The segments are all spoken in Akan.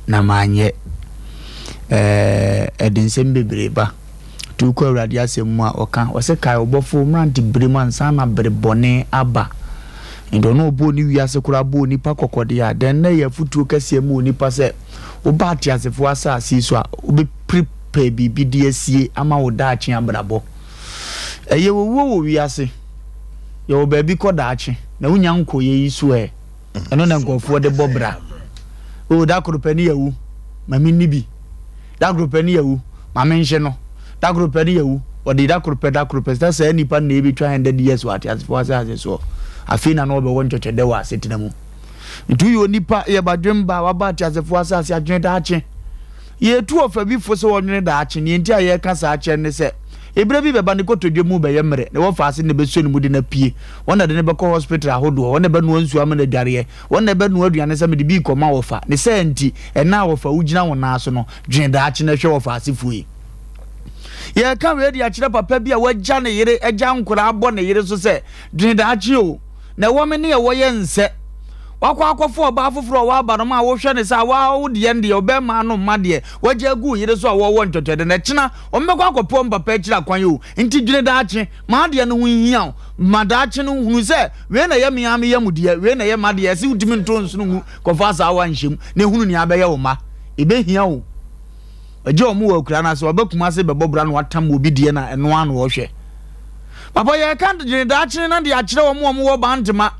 na manyɛ. Ɛɛ, ɛde nsɛm bebree ba. Nti wokɔ Awurade asɛm mu a, ɔka, ɔse kae wo bɔfo wo mmerante bere mu ansa na bere bɔne aba. Nti ɔno a ɔbɔɔ ne wiase koraa bɔɔ onipa kɔkɔ deɛ a, dɛn na ɛyɛ afotuo kɛseɛ ma onipa sɛ woba ateasefoɔ asase yi so a, wobɛpere pɛ biribi de asie ama wo daakye abrabɔ. Ɛyɛ owuo wɔ wiase, yɛwɔ baabi kɔ daakye, na wonya nkɔeɛ yi so ɛ? Ɛno na nkurɔfoɔ de bɔ bra. O, da koro pɛ ne yɛawu, ma menni bi. Da koro pɛ ne yɛawu, ma menhye no. Da koro pɛ ne yɛawu. Wɔde da koro pɛ, da koro pɛ, sɛ saa nnipa no na ɛbɛtwa hundred years wɔ ateasefoɔ asase soɔ. Afei na na wɔbɛwɔ ntwɛtwɛdɛ wɔ asetena mu. Nti woyɛ onipa, yɛ badwemba a waba ateasefoɔ asase adwene daakye. Yɛretu ɔfa bi fo sɛ ɔnwene daakye. Nea enti a yɛreka saa akyerɛ no ne sɛ, ebere bi bɛba ne kotodwe mu bɛyɛ mmerɛ, ne wɔfaase na ɛbɛsuo ne mu de no apue. Wɔn na ɛde no bɛkɔ hospital ahodoɔ, wɔn na ɛbɛnoa nsuo ama no adwareɛ, wɔn na ɛbɛnoa aduane sɛ mede bi rekɔma wɔfa. Ne saa nti, ɛnnɛ a wɔfa wogyina wo nan so no, dwene daakye na hwɛ wɔfa asefoɔ yi. Yɛreka wei de akyerɛ papa bi a wagya ne yere, agya nkoraa abɔ ne yere so sɛ, dwene daakye o, na ɛwɔ me ne ɛwɔ yɛ nsɛ. Wakɔ akɔfa ɔbaa foforɔ a waba no ma wohwɛ ne sɛ waa wo deɛ deɛ ɔbɛrima ano mma deɛ wagya agu wo yere so a wɔwɔ ntwɛtwɛde na ɛkyena wɔn bɛkɔ akɔpɛ wɔn papa akyiri akwan o. Nti dwene daakye, ma adeɛ no ho nhia wo, ma daakye no hunu sɛ wei na ɛyɛ me ara me yam deɛ, wei na ɛyɛ m'adeɛ, ɛse wotumi nto nsono ngu kɔfa asaawa nhyɛ mu na ehunu nea abɛyɛ wo mma. Ɛbɛhia wo. Agya wɔn wɔ akuraa no ase, waba Kumase bɛbɔ bra na watam obi deɛ na ɛno ara na ɔhwɛ. Papa yɛreka dwene daakye no de akyerɛ wɔn a wɔwɔ Bantama.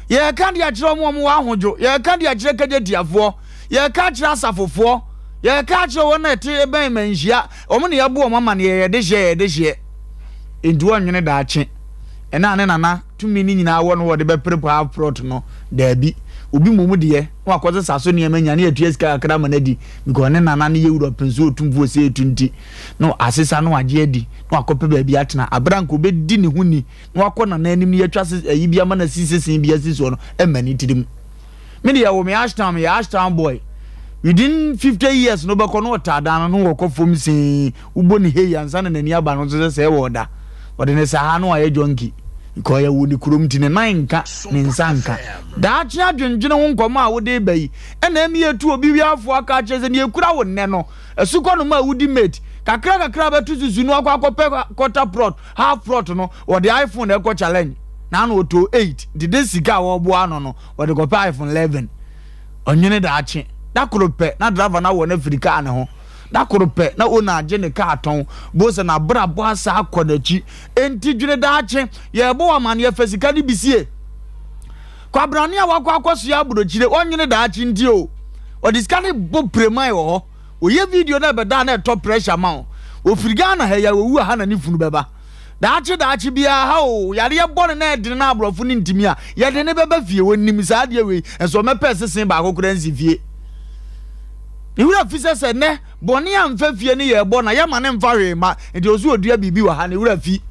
Yɛreka de akyerɛ wɔn a wɔwɔ Ahodwo. Yɛreka de akyerɛ Kagyatiafoɔ. Yɛreka akyerɛ Asafofoɔ. Yɛreka akyerɛ wɔn a ɛte bɛn Manhyia. Wɔn na yɛabo wɔn amaneɛ, yɛde hyeɛ, yɛde hyeɛ. Enti wɔnnwene daakye. Ɛna ne nana tumi no nyinaa wɔ no wɔde bɛpere paa prɔt no? Daabi. Obi mmom deɛ, na wakɔsesa so nneɛma nya ne atua sika kakra ama no adi because ne nana no yɛ wura pɛn so otumfoɔ sɛ etu nti na asesa na wagye adi na wakɔpɛ baabi atena. Abere a nka obɛdi ne ho ni na wakɔ nana anim na yɛatwa se ayi bi ama no asi sesen bi asi soɔ no ɛmma ne tirim. Me deɛ wɔ me Ashtown, meyɛ Ashtown boy. Within 50 years no bɛkɔ na ɔtaa dan no na wɔkɔ fam see wobɔ ne hei ansa na n'ani aba no nso sɛ sɛɛ wɔ ɔda. Ɔde ne saha na wayɛ junkie. Because ɔyɛ wɔ ne kurom nti ne nan nka, ne nsa nka. Daakye adwendwene ho nkɔmmɔ a wode reba yi ɛna ɛma yɛtu obi wiafoɔ aka akyerɛ sɛ nea ɛkura wo nnɛ no, asukɔ no ma wodi mate. Kakra kakra bɛto susu no akɔ akɔpɛ quarter plot, half plot no, wɔde iPhone na ɛkɔ challenge. Na ano ɔtoo 8 nti de sika a wɔboa ano no, wɔde kɔpɛ iPhone 11. Ɔnwene daakye. Da koro pɛ na driver no awɔ no afiri kaa ne ho. Da koro pɛ na owner agye ne kaa tɔn. Bohu sɛ n'abrabɔ asa akɔ n'akyi. Enti dwene daakye. Yɛrebɔ wo amaneɛ, fa sika no bi sie. Kwabrane a wakɔ akɔsoɛ aburokyire, ɔnwene daakye nti o. Ɔde sika no bɔ preman wɔ hɔ. Ɔyɛ video na ɛbɛda a na ɛtɔ pressure ma wo. Ɔfiri Ghana ha yi a, ɔwu a ha na ne funu bɛba. Daakye daakye biara ha o, yareɛ bɔ no na ɛdene na aborɔfo no ntumi a, yɛde no bɛba fie. Ɔnim saa adeɛ wei, nso ɔmɛpɛ sese baako koraa nsi fie. Ne werɛ fi sɛ sɛ nnɛ bɔne amfa fie no yɛbɔ na yɛma no mfa hwee mma, nti ɔso ɔdua biribi wɔ ha, ne werɛ fi.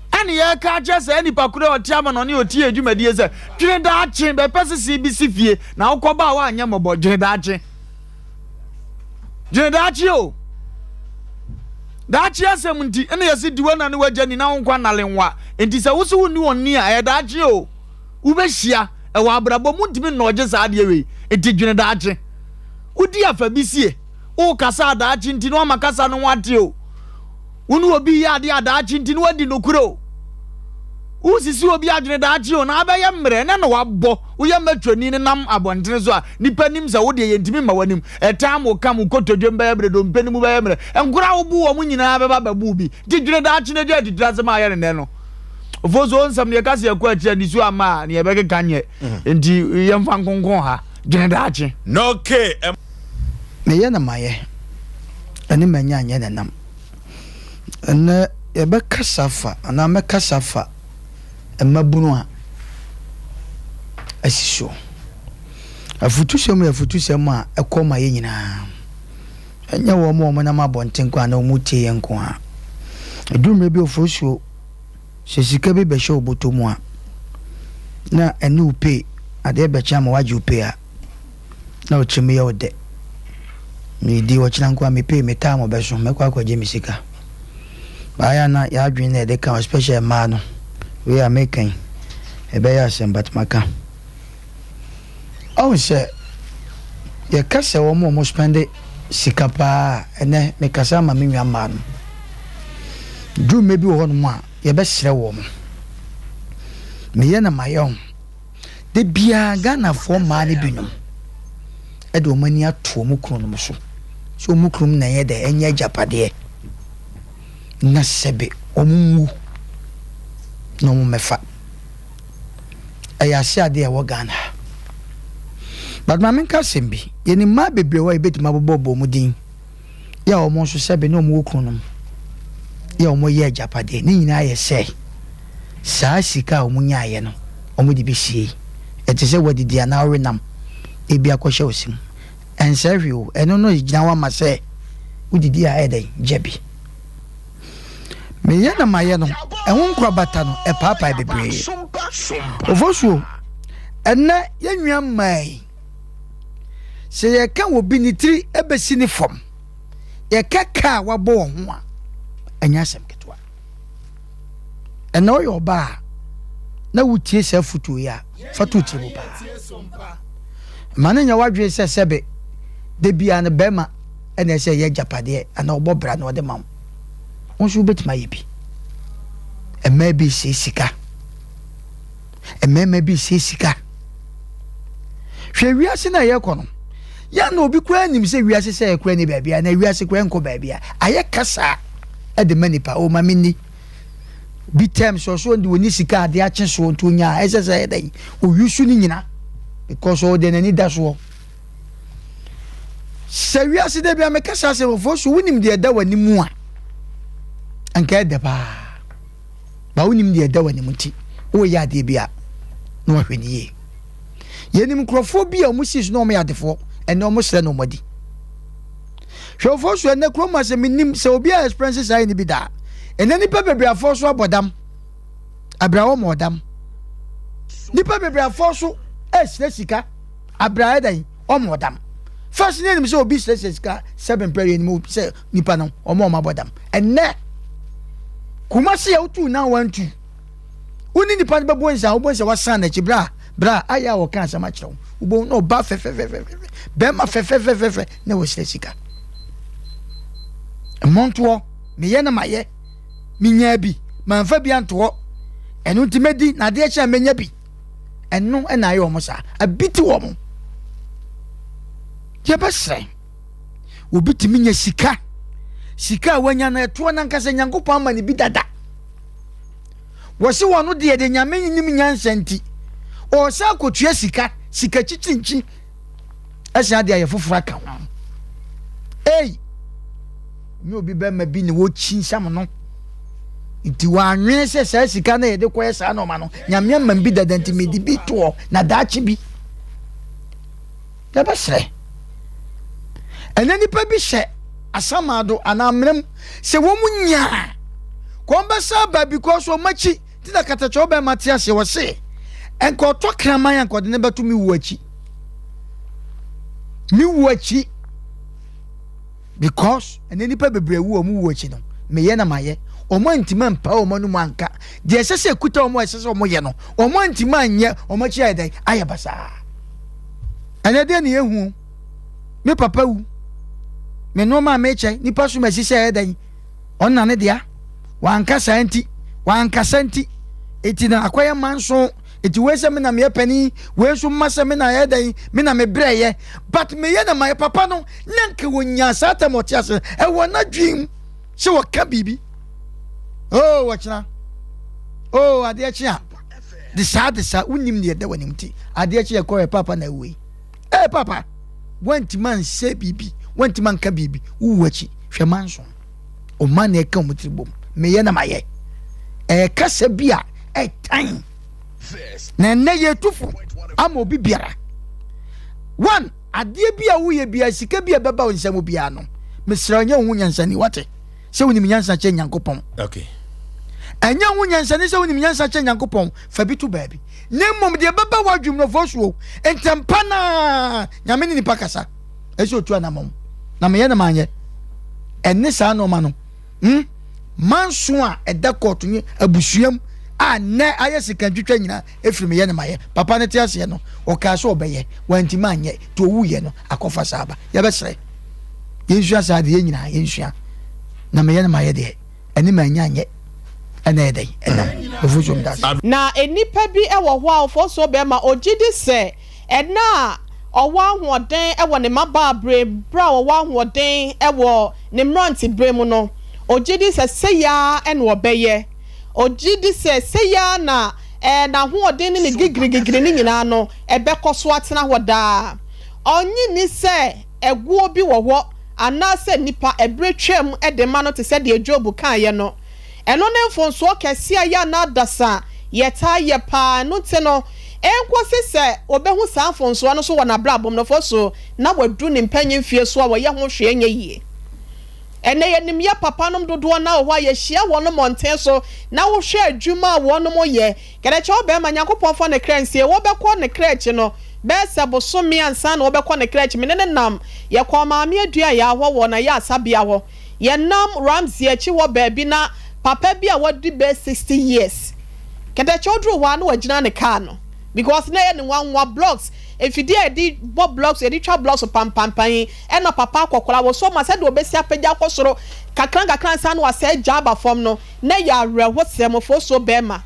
Ɛne yɛka akyerɛ saa nipa koro a ɔte ama no ɔne ɔtie yɛ dwumadie sɛ, dwene daakye, bɛpɛ sese bi si fie, na wokɔba a woanyɛ mmɔbɔ, dwene daakye. Dwene daakye o. Daakye asɛm nti ɛna yɛsi di w'ana ne w'agya ni na wo nkwa nnale nwa. Nti sɛ wo so wonni wɔn ni a ɛyɛ daakye o. Wobɛhyia ɛwɔ abrabɔ mu ntumi nnɔɔgye saa adeɛ wei. Nti dwene daakye. Wodi afa bi sie. Wokasa a daakye nti na wama kasa no ho ate o. Wo ne obi yɛ adeɛ a daakye nti na wadi nokorɛ o. Wosisi obi adwene daakye o na abɛyɛ mmerɛ ɛnɛ na wabɔ. Woyɛ mɛtwani nenam abɔntene so a nnipa nim sɛ wo deɛ yɛntumi mma w'anim. Ɛtaa mo ka mo kotodwe bɛyɛ mmerɛ, dompe no mu bɛyɛ mmerɛ. Nkora a wobu wɔn nyinaa bɛba abɛbu wo bi. Nti dwene daakye na gyae atitire asɛm a ayɛ no nnɛ no. Ofosuo nsɛm no yɛka sɛ yɛkɔ akyiri a nisuo amma a nea yɛbɛkeka nyɛ. Nti yɛmfa nkonkɔn ha. Dwene daakye. No okay. Meyɛ na mayɛ, ɛne manya nyɛ na nam. Ɛnnɛ yɛbɛkasa afa anaa mɛkasa afa mmabunu a asi soɔ. Afutusɛm yɛ afutusɛm a ɛkɔ ma yɛn nyinaa. Ɛnyɛ wɔn a wɔnam abɔnten nko anaa wɔtie yɛn nko ara. Ɛduru mmerɛ bi ofosuo, sɛ sika bi bɛhyɛ wo bɔtɔ mu a, na ɛne wo pay, adeɛ bɛkye ama woagye wo pay a, na wo tirim yɛ wo dɛ. Medi ɔkyena nko a me pay me time bɛso mɛkɔ akɔgye me sika. Baayɛ a na yɛadwene na yɛde ka especially mmaa no. Wei a meka yi ɛbɛyɛ asɛm but maka. Ɔhu sɛ Yɛka sɛ wɔn a wɔn spɛnde sika paa a, ɛnɛ mekasa ama me nua mmaa no. Duru mmerɛ bi wɔ hɔnom a, yɛbɛsrɛ wɔn. Meyɛ na mayɛ ho. Da biara Ghanafoɔ mmaa no binom de wɔn ani ato wɔn kununom so sɛ wɔn kununom na ɛnyɛ dɛ ɛnyɛ agyapadeɛ na sɛbe wɔn nwu na wɔn mmɛfa. Ɛyɛ ase adeɛ a ɛwɔ Ghana ha. But ma menka asɛm bi, yɛnim mmaa bebree wɔ a yɛbɛtumi abobɔbɔ wɔn din yɛ a wɔn nso sɛbe na wɔn wɔ kununom yɛ a wɔyɛ agyapadeɛ. Ne nyinaa yɛ sɛ saa sika a wɔn nyaeɛ no wɔn de bɛsie. Ɛte sɛ wadidi anaa ɔwe nam na ebi akɔhyɛ wo se mu. Ɛnsɛe hwee o, ɛno no gyina hɔ ama sɛ wodidi a ɛyɛ dɛn gya bi. Meyɛ na mayɛ no, ɛho nkorabata no ɛpaapae bebree. Ofosuo, ɛnnɛ yɛn nua mmaa yi, sɛ yɛka obi ne tiri ɛbɛsi ne fam, yɛka ka a wabɔ wɔn ho a, ɛnyɛ asɛm ketewa. Ɛnna ɔyɛ ɔbaa a na wotie saa afotuo yi a, fa to tiri mu paa. Ma no nyɛ w'adwene sɛ sɛbe da biara no bɛrima na ɛsɛ ɛyɛ agyapadeɛ anaa ɔbɔ bra na ɔde ma wo. Wo nso wobɛtumi ayɛ bi. Mmaa bi sie sika. Mmarima bi sie sika. Hwɛ wiase no a yɛkɔ no. Yɛn na obi koraa nim sɛ wiase sɛ yɛkora ni baabi a na wiase koraa nkɔ baabi a. Ayɛ kasa de ma nipa. O ma menni. Bi tɛm sɛ ɔso de ɔni sika ade akye soɔ nti onya a ɛsɛ sɛ ɛyɛ dɛn ɔyusu ne nyina because ɔwɔ deɛ n'ani da soɔ. Sɛ wiase da bi a meka saa asɛm foforɔ so wonim deɛ ɛda w'anim a anka ɛdɛ paa ba wonim deɛ ɛda w'anim nti woyɛ adeɛ bi a na wahwɛ ne yie. Yɛnim nkurɔfoɔ bi a wɔn sii so na wɔn yɛ adefoɔ ɛnɛ wɔn srɛ na wɔn adi. Hwɛfoɔ so ɛnɛ kurom asɛ menim sɛ obi a experience saa yɛ ne bi daa. Ɛnɛ nipa bebree afɔ so abɔ dam. Abira wɔn ɔdam. Nipa bebree afɔ so ɛsrɛ sika. Abira ɛdɛn wɔn ɔdam. First ne yɛnim sɛ obi srɛsrɛ sika sɛbe mpɛ yɛnim sɛ nipa no wɔn wɔn abɔ dam. Ɛnɛ Kumasi a wotu nan wantu. Wo ne nipa no bɛbɔ nsa wobɔ nsa wasan n'akyi bra bra ayɛ a wɔka asɛm akyerɛ wo wobɛhu na ɔba fɛfɛfɛfɛ bɛrima fɛfɛfɛfɛ na wɔsrɛ sika mmɔntoɔ meyɛ na mayɛ menyaa bi mamfa bi antoɔ ɛno nti mɛdi na adeɛ kyɛ a mɛnya bi ɛno ɛna ayɛ wɔn saa abi te wɔn yɛbɛsrɛ obi tumi nya sika sika a wanya no ɛtoɔ nankasa nyankopɔn ama ne bi dada Wɔse wɔno deɛ deɛ Nyame nim nyansa nti ɔɔsan akɔtua sika, sika kyikyinkyi ɛsan adeɛ ayɛ foforɔ aka ho. Ei! Nyɛ obi bɛma bi na wɔkyinsam no nti wɔanwene sɛ saa sika no yɛde kɔyɛ saa nɔɔma no Nyame ama bi dada nti mede bi toɔ na daakye bi yɛbɛsrɛ. Ɛnɛ nipa bi hyɛ asamado anaa mmerɛ mu sɛ wɔn mu nya a kɔn bɛsa aba because wɔn akyi ti na katakyɛ ɔbɛn te aseɛ wɔ se nka ɔtɔ kraman a nka ɔde ne bɛto me wu akyi me wu akyi because ɛnɛ nipa bebree wu wɔn wu akyi no meyɛ na mayɛ wɔn antumi ampa wɔn anum anka deɛ ɛsɛ sɛ ekuta wɔn a ɛsɛ sɛ wɔn yɛ no wɔn antumi anyɛ wɔn akyi ayɛ dɛn ayɛ basaa ɛnɛ deɛ ne yɛ hu. Me papa wu. Me nneɛma a mekyɛ, nipa som asi sɛ ɛyɛ dɛn? Ɔno na ne dea. Wanka saa nti, wankasa nti. Eti na akɔyɛ manso. Eti wei sɛ me na meyɛ panin, wei nso mma sɛ me na ɛyɛ dɛn? Me na mebrɛyɛ. But meyɛ na mayɛ papa no, na nka wɔnya saa tam ɔte ase. Ɛwɔ n'adwene mu sɛ wɔka biribi. Oh, wɔkyena. Oh, adeɛ kye a. De saa de saa, wonim deɛ ɛda w'anim nti. Adeɛ kye yɛ kɔyɛ papa na awuo yi. Ee papa, woantumi ansɛ biribi, woantumi anka biribi, wowu akyi, hwɛ manso. Ɔma na ɛka wɔn tiri bom. Meyɛ na mayɛ. Ɛyɛ kasa bi a ɛtan. Na ɛnnɛ yɛtu fo ama obi biara. One, adeɛ bi a woyɛ biara, sika bi a ɛbɛba wo nsam biara no, mesrɛ nyɛ wo ho nyansani, wate? Sɛ wonim nyansa kyɛ Nyankopɔn. Okay. Ɛnyɛ wo nyansani sɛ wonim nyansa kyɛ Nyankopɔn, fa bi to baabi. Na mmom deɛ ɛbɛba w'adwene mu no fɔ soɔ ntɛmpa na Nyame ne nipa kasa. Ɛsɛ otu anamɔn. Na meyɛ na manyɛ. Ɛne saa nneɛma no. Hmm? Manso a ɛda kɔɔto ne abusuam. a nnɛ ayɛ sikantwitwa nyinaa ɛfiri meyɛ ne mayɛ. Papa no te aseɛ no, ɔkaa sɛ ɔbɛyɛ, wantumi anyɛ, nti ɔwuiɛ no, akɔfa saa aba. Yɛbɛsrɛ, yɛnsua saa adeɛ, yɛn nyinaa yɛnsua. Na meyɛ ne mayɛ deɛ, ɛne manya anyɛ ɛna ɛyɛ dɛn ɛnam. Ofosuo meda ase. Na nnipa bi wɔ hɔ a ofosuo bɛma ɔgye di sɛ ɛna a ɔwɔ ahoɔden wɔ ne mmabaaberɛ mu, berɛ a ɔwɔ ahoɔden wɔ ne mmeranteberɛ mu no, ɔgye di sɛ sei ara na ɔbɛyɛ. Ɔgye di sɛ sei ara na n'ahoɔden ne ne gigirigigiri no nyinaa no, ɛbɛkɔ so atena hɔ daa. Ɔnnye nni sɛ ɛgoɔ bi wɔ hɔ anaasɛ nnipa ɛberɛ twam de ma no te sɛ deɛ Job kaeɛ no. Ɛno ne mfomsoɔ kɛseɛ a ɛyɛ a na adasa yɛtaa yɛ paa. Ɛno nti no, ɛnkɔsi sɛ ɔbɛhu saa mfomsoɔ no so wɔ n'abrabɔ mu no, fo so na wadu ne mpanyin mfeɛ so a wɔyɛ ho hwee nyɛ yie. Ɛnnɛ yɛnim yɛ papanom dodoɔ no ara wɔ hɔ a yɛhyia wɔn mmɔnten so na wohwɛ adwuma a wɔnom yɛ. Kɛdɛkyɛ ɔbarima, Nyankopɔn fa ne kra nsie, wɔbɛkɔ ne kra akyi no, bɛyɛ sɛ bosome ansa na wɔbɛkɔ ne kra akyi, me ne no nam, yɛkɔɔ Maame Aduayaa hɔ wɔ n'ayarsabeɛ hɔ. Yɛnam Ramsey akyi hɔ baabi na papa bi a wadi bɛyɛ 60 years, kɛtɛkyɛ ɔduru hɔ a na wagyina ne car no because na ɛyɛ ne nwanwa, blocks, mfidie a yɛde bɔ blocks, yɛde twa blocks pampampan yi, ɛna papa akɔkora wɔsɔ ma sɛdeɛ ɔbɛsi apagya akɔ soro kakra nkakra ansa na wasɛ agya aba fam no, na ɛyɛ awerɛhosɛm, ofosuo bɛrima.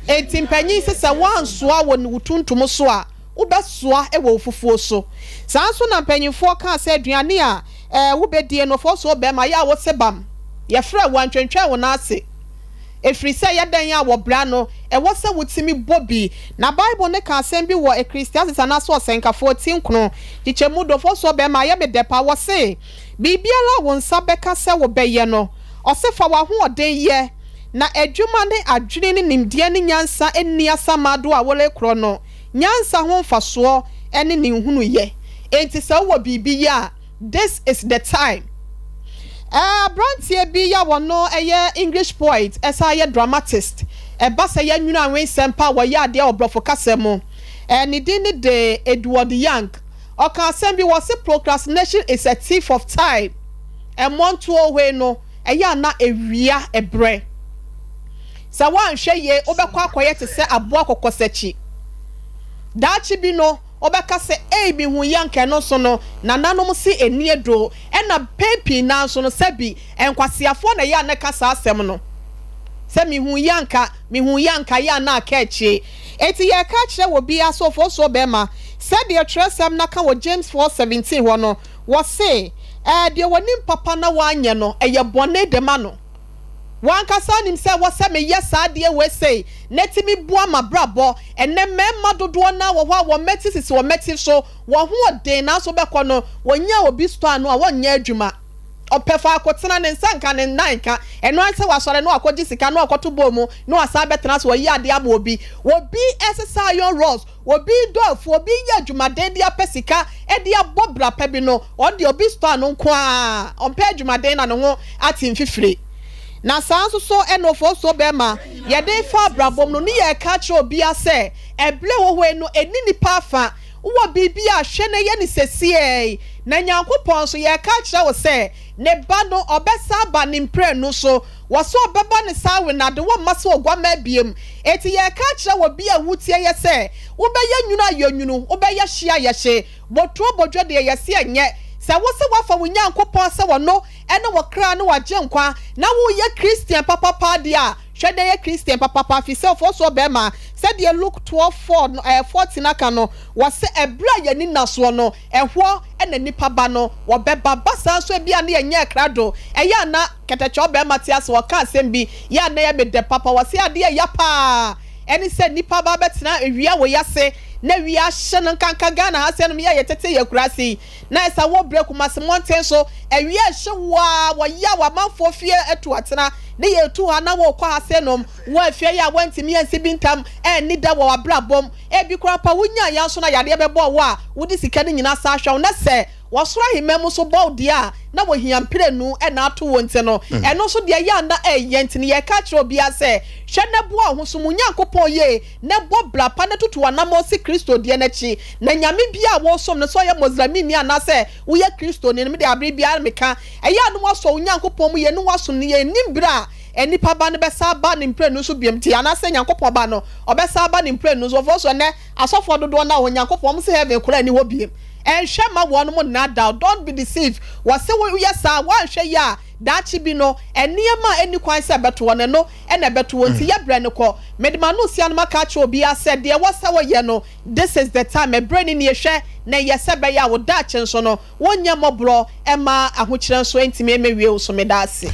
Enti mpanyin se sɛ woansoa wɔ wo tuntum so a, wobɛsoa wɔ wo fufuo so. Saa nso na mpanyinfoɔ kaa sɛ aduane a ɛɛ wobɛdie no, fɔɔsoɔ bɛɛma, yɛ a wose bam, yɛfrɛ wo a ntwentwɛn wo nan ase, ɛfiri sɛ yɛ dɛn a wɔ bra no ɛwɔ sɛ wotumi bɔ bi. Na Bible no ka asɛm bi wɔ Ecclesiastes anaasɛ Ɔsɛnkafoɔ ti nkron nkyekyɛmu du, fɔɔsoɔ bɛɛma, ayɛ me dɛ paa, wɔse, Biribiara a wo nsa bɛka sɛ wobɛyɛ no, ɔse fa w'ahoɔden yɛ, na adwuma ne adwene ne nimdeɛ ne nyansa nni asamado a worekorɔ no. Nyansa ho mfasoɔ ne ne nhunuyɛ. Enti sɛ wowɔ biribi yɛ a, this is the time. Abranteɛ bi yɛ a ɔno yɛ English poet san yɛ dramatist. Ɛba sɛ yɛnwene anwensɛm pa a wɔyɛ adeɛ wɔ brɔfo kasa mu. Ne din ne de Edward Young. Ɔka asɛm bi, wɔse procrastination is a thief of time. Mmɔntoɔ hwei no, ɛyɛ a na ɛwia ɛberɛ. Sɛ woanhwɛ yie, wobɛkɔ akɔyɛ te sɛ aboa kɔkɔsakyi. Daakye bi no, wobɛka sɛ, Ei, mehuu yi anka ɛno nso no, nananom se ɛnni aduro. Ɛna mpɛn pii no ara nso no, sɛbi nkwaseafoɔ na ɛyɛ a na ɛka saa asɛm no. Sɛ mehuu yi anka, mehuu yi anka, yɛ a na aka akyire. Enti yɛreka akyerɛ obiara sɛ, Ofosuo barima, sɛdeɛ twerɛsɛm no aka wɔ James 4:17 hɔ no, wɔse, Ɛɛ, deɛ ɔnim papa na wanyɛ no, ɛyɛ bɔne de ma no. W'ankasa nim sɛ ɛwɔ sɛ meyɛ saa adeɛ wei sei na ɛtumi boa m'abrabɔ. Ɛnnɛ mmarima dodoɔ no ara wɔ hɔ a wɔn mmati sisi wɔn mmati so, wɔn ho ɔden nanso wobɛkɔ no wɔnya obi store ano a wɔnyɛ adwuma. Ɔpɛ faako tena, ne nsa nka, ne nan nka. Ɛno ara ne sɛ wasɔre na wakɔgye sika na wakɔto bowl mu na wasan abɛtena ase, ɔyɛ adeɛ ama obi. Obi resesa iron rods, Obi redɔ afuo, obi reyɛ adwumaden de apɛ sika de abɔ bra pa bi no, ɔno deɛ obi store no nko ara, ɔmpɛ adwumaden na ne ho ate mfifire. Na saa nso so ɛna ofosuo bɛrima yɛde refa abrabɔ mu no, ne yɛreka akyerɛ obiara sɛ, ɛberɛ ɛwɔ hɔ yi no, ɛnni nnipa afa. Wowɔ biribi a, hwɛ na yɛ no sesiei. Na Nyankopɔn nso, yɛreka akyerɛ wo sɛ, Ne ba no, ɔbɛsan aba ne mprenu so. Wɔ sɛ ɔbɛba ne saa wenade, wɔmma sɛ oguammaa biom. Enti yɛreka akyerɛ obi a wotie yɛ sɛ, wobɛyɛ nwunu a yɛ nwunu, wobɛyɛ hye a yɛ hye, boturo bodwo deɛ yɛse ɛnyɛ. Sɛ wose woafa wo Nyankopɔn sɛ ɔno ne wo kra ne w'agyenkwa na woreyɛ Christian papa paa deɛ a, hwɛ na yɛ Christian papa paa firi sɛ ɔfɔɔsoɔ bɛɛma, sɛdeɛ Luke 12 4 no, ɛɛ 14 aka no, wɔse ɛberɛ a yɛn ani nna soɔ no, Ɛhɔ na nnipa ba no, wɔbɛba. Ba saa nso ebia na yɛnyɛɛ krado. Ɛyɛ a na kɛtɛkyɛw barima te ase, ɔka asɛm bi, yɛ a na ɛyɛ me dɛ papa. Ɔse adeɛ a ɛya paa ɛne sɛ nnipa ba abɛtena awia wei ase, na awia ahye no nkanka Ghana ha sɛnom yɛ a yɛtete yɛ akuraase yi, na ɛsɛ wɔ brɛ Kumasi mmɔnten so, awia ɛhye wo ara, wɔyaw amanfoɔ fie atu atena, ne yɛtu ha na wɔkɔ ha sɛnom, wɔ afie yi a wɔantumi ansi bi ntam anni da wɔ w'abrabɔ mu. Ebi koraa mpo a, wunyaa yɛ nso na yareɛ bɛbɔɔ wo a, wode sika no nyinaa san hwɛ wo. Na sɛ wɔsoro ahemman mu nso bɔ wo deɛ a, na wɔhia mprenu na ato wo nti no, ɛno nso deɛ ɛyɛ a na ɛyɛ. Nti no yɛreka akyerɛ obiara sɛ, hwɛ na boa wo ho, som wo Nyankopɔn yie, na bɔ bra pa, na tutu w'anammɔn si Kristo deɛ no akyi. Na nyame biara a woresom no, sɛ ɔyɛ Moslemini anaasɛ woyɛ Kristoni no, me deɛ abere biara meka, ɛyɛ a na woasɔ wo Nyankopɔn mu yie na woasom no yie. Nnim berɛ a. Nnipa Ba no bɛsan aba ne mprenu so biom nti, anaasɛ Nyankopɔn Ba no, ɔbɛsan aba ne mprenu so. Wɔfrɛ so ɛnnɛ asɔfoɔ dodoɔ no a Onyankopɔn, wɔn se heaven koraa nni hɔ biom. Ɛnhwɛ mma wɔnom nnaadaa wo, don't be deceived. Wɔse woyɛ saa a, woanhwɛ yie a, daakye bi no, nneɛma a ɛnni kwan sɛ ɛbɛto wɔn, ɛno na ɛbɛto wɔn. Nti yɛ brɛ no kɔ. Mede m'ano sia no maka akyerɛ obiara sɛ, deɛ ɛwɔ sɛ woyɛ no, this is the time, ɛberɛ no nie, hwɛ na yɛ sɛ ɛbɛyɛ a wo daakye nso no, wonyɛ mmɔborɔ mma ahokyerɛ nso ntumi mmɛwie wo so. Meda ase.